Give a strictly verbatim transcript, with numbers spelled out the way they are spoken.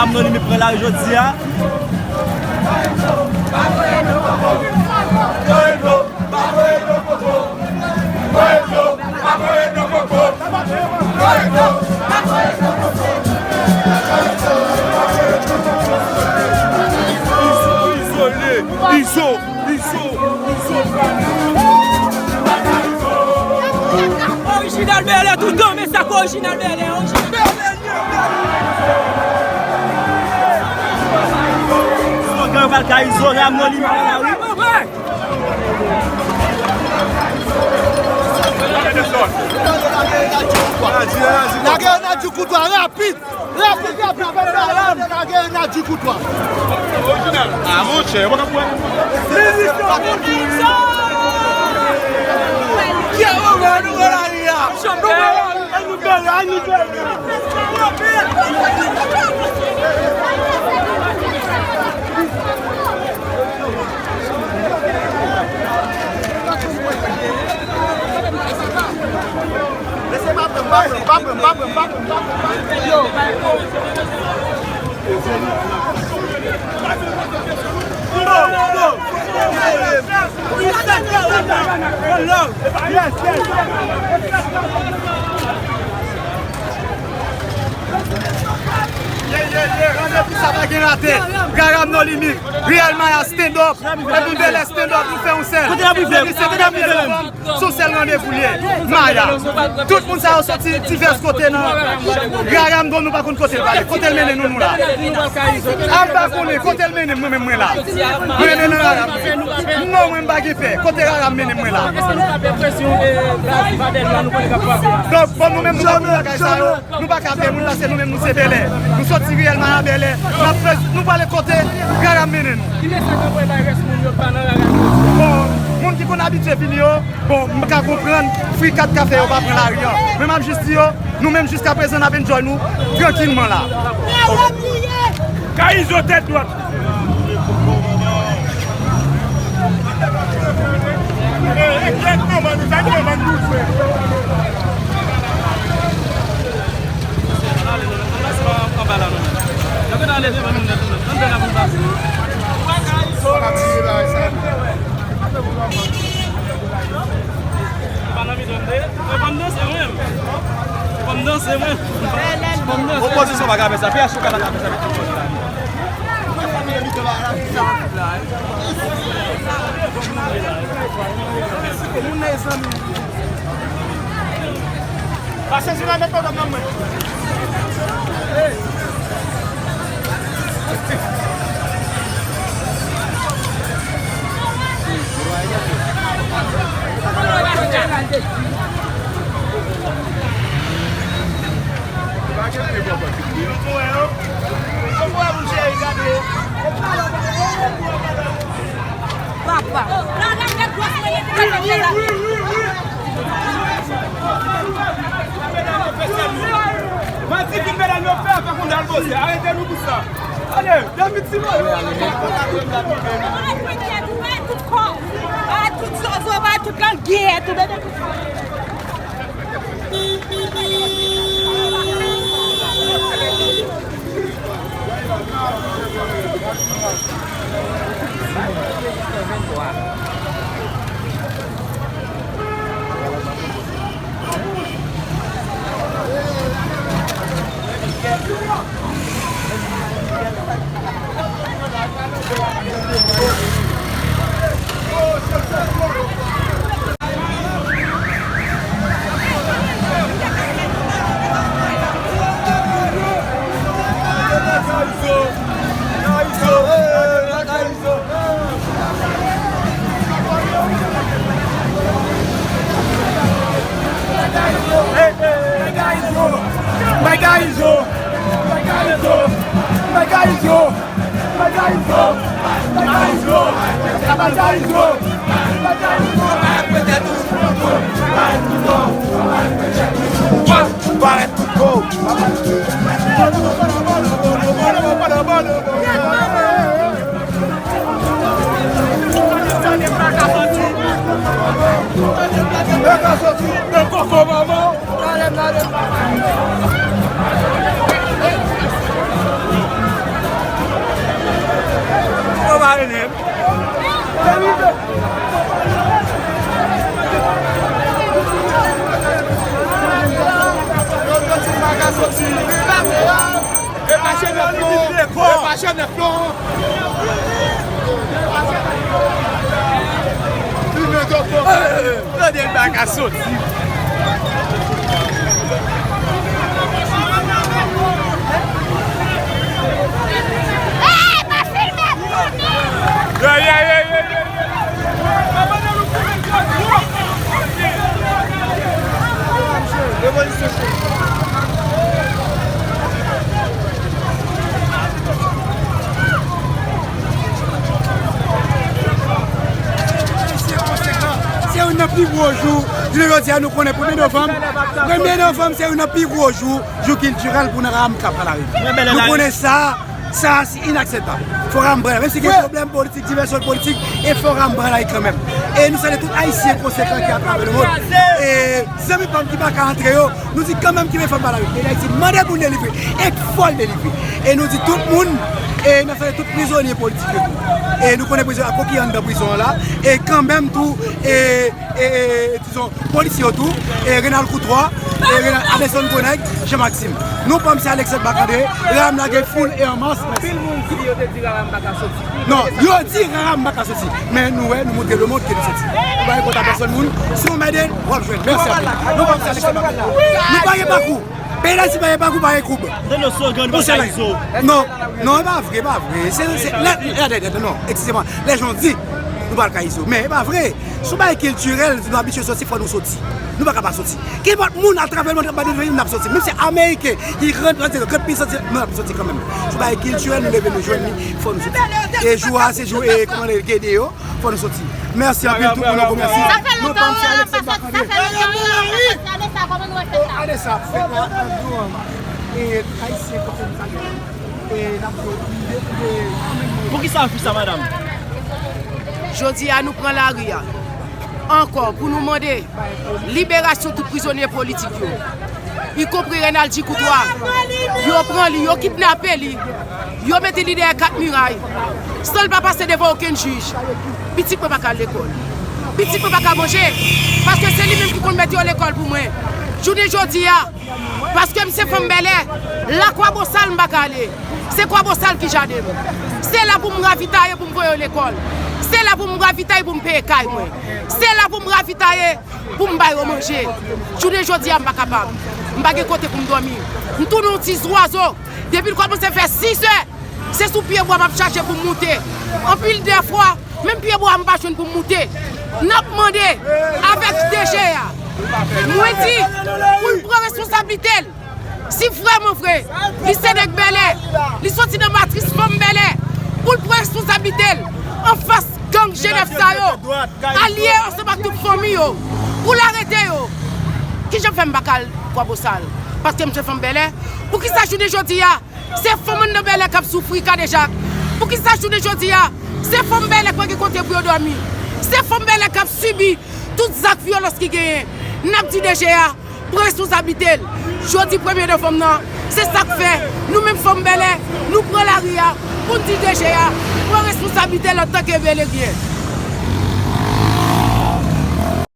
Anònim pran lari jodi a. Izo, Izo, Izo, Izo, Izo. Orijinal Bèlè toutan, men sa k orijinal Bèlè, orijinal Bèlè. Slogan yo pral ka Izo, Ram nan limit la, wi. Lage yo nan djoukoutwa rapid. Rapid, rapid, rapid, rapid. Lage yo nan djoukoutwa. Ah, monchè, mwen ka pran. Ann nou bèlè, ann nou bèlè. Randevou sa pa gen rate. Garam No Limit. Riyèl Maya stand up. Epi Bèlè stand up. Nou fè yon sèl. Kote n ap rive? Kote n ap rive menm? Se yon sèl randevou li ye. Maya. Tout moun sa yo soti divès kote nan Garam, bon, nou pa konn kote l prale. Kote l mennen nou, nou la. Al pa konnen kote l mennen m, mwen menm mwen la. Mwen mennen nan Garam. Non, mwen m pa gen pè. Kote Garam mennen m, mwen la. Donk, bon, nou menm nou pa konnen bagay sa yo. Nou pa ka pè moun paske nou menm nou se Bèlè. Nou soti riyèl Maya Bèlè. N ap fè, nou prale kote Garam mennen nou. Ki mesaj w ap voye bay rès moun yo k pa nan Garam yo? Bon, moun ki konn abitye vini yo, bon, m ka konprann frikat k ap fè yo pa pran lari an. Men m ap jis di yo, nou menm jiskaprezan n ap enjoy nou trankilman la. Ka Izo tèt dwat. Opozisyon pa ka fè sa. P H O ka ta ka fè sa. Pase sou la met pwogram nan mwen. Papa. Manti ki medam yo fè, fè konn al boze. Arete nou pou sa. Ale, David Simon. Tout kò, tout zozo, tout langyèt, tout bebe. Tande l pa ka soti. Hey, pa filme moun! Yeah, yeah, yeah, yeah, yeah. Se youn nan pi gwo jou. Jounen jodi a, nou konnen premye novanm. Premye novanm, se youn nan pi gwo jou, jou kiltirèl pou nou, Rahanm ka pran lari. Nou konnen sa, sa se inakseptab. Fò Rahanm pran lari. Menm si gen pwoblèm politik, divèsyon politik, e fò Rahanm pran lari kanmenm. E nou salye tout Ayisyen konsekan ki atravè lemonn. E zanmi pa m ki pa ka antre yo, nou di kanmenm kenbe fò n pran lari. Peyi Dayiti mande pou n delivre, e fò l delivre. E nou di tout moun, e n ap salye tout prizonye politik yo tou. E nou konnen prizonye a ki anndan prizon an la, e kanmenm tou, e, e, e, dizon, polisye yo tou, e Renald Courtois, e Renald Adelson Grenègue, Jean Maxime. Non pa m se Alexandre Marc-André, Rahanm lage foul e an mas. Mèsi. Anpil moun di yo te di Rahanm pa ka soti. Non, yo di Rahanm pa ka soti. Men nou wè, nou montre lemonn ke nou soti. Nou pa gen kont a pèsòn moun. Si w anmède n, w ap jwenn. Mèsi anpil. Non pa m se Alexandre Marc-André. Nou pa gen pakou. Peyi Dayiti pa gen pakou, pa gen koub. Tande slogan, nou pa ka izo. Non, non, e pa vre, e pa vre. Se, se, lè, lè, lè, lè, non, eskize mwen. Lè jan di, nou pa ka izo. Men e pa vre. Se yon bagay kiltirèl, nou abitye soti, fò nou soti. Nou pa ka pa soti. Kenpòt moun atravè lemonn k ap bat nou, n ap soti. Menm si Ameriken ki gran, gran, gran pisans, nou ap soti kanmenm. Se yon bagay kiltirèl, nou leve, nou jwenn li, fò nou soti. E jou a, se jou, e, kòman l rele, Gede yo, fò nou soti. Mèsi anpil, tout moun, nou remèsye. Sa fè lontan, wi, Rahanm pa soti, sa fè lontan, wi, Rahanm pa soti. Anesa, kòman nou wè fèt la? Anesa, fèt la, e, Ayisyen, kote nou salye. E, n ap di, e, e, Poukisa w fè sa, madanm? Jodi a, nou pran lari a ankò pou nou mande liberasyon tout prizonye politik yo, ikonpri Renald Courtois. Yo pran li, yo kidnape li, yo mete li dèyè kat miray, san l pa pase devan okenn jij. Pitit mwen pa ka al lekòl. Pitit mwen pa ka manje, paske se li menm ki konn mete yo lekòl pou mwen. Jounen jodi a, paske m se fanm bèlè, la Kwabosal m pa ka ale. Se Kwabosal ki jaden m. Se la pou m ravitaye, pou m voye yo lekòl. Se la pou m ravitaye, pou m peye kay mwen. Se la pou m ravitaye, pou m ba yo manje. Jounen jodi a, m pa kapab. M pa gen kote pou m dòmi. M tounen yon ti zwazo. Depi l kòmanse fè sis è, se sou pye bwa m ap chache pou m moute. Anpil de fwa, menm pye bwa a m pa jwenn pou m moute. N ap mande avèk D G A, mwen di, pou l pran responsablite l. Si vrèman vre, li se nèg bèlè, li soti nan matris fanm bèlè, pou l pran responsablite l anfas gang Jenèf sa yo, alye ansanm ak tout fanmi yo, pou l arete yo. Kijan fè m pa ka al Kwabosal? Paske m se fanm bèlè? Poukisa jounen jodi a, se fanm anndan bèlè k ap soufri kadejak? Poukisa jounen jodi a, se fanm bèlè k pa gen kote pou yo dòmi? Se fanm bèlè k ap sibi tout zak vyolans ki genyen. N ap di D G A, pran responsablite l. Jodi premye novanm nan, se sa k fè nou menm fanm bèlè, nou pran lari a pou n di D G A pran responsablite l antanke beleryen.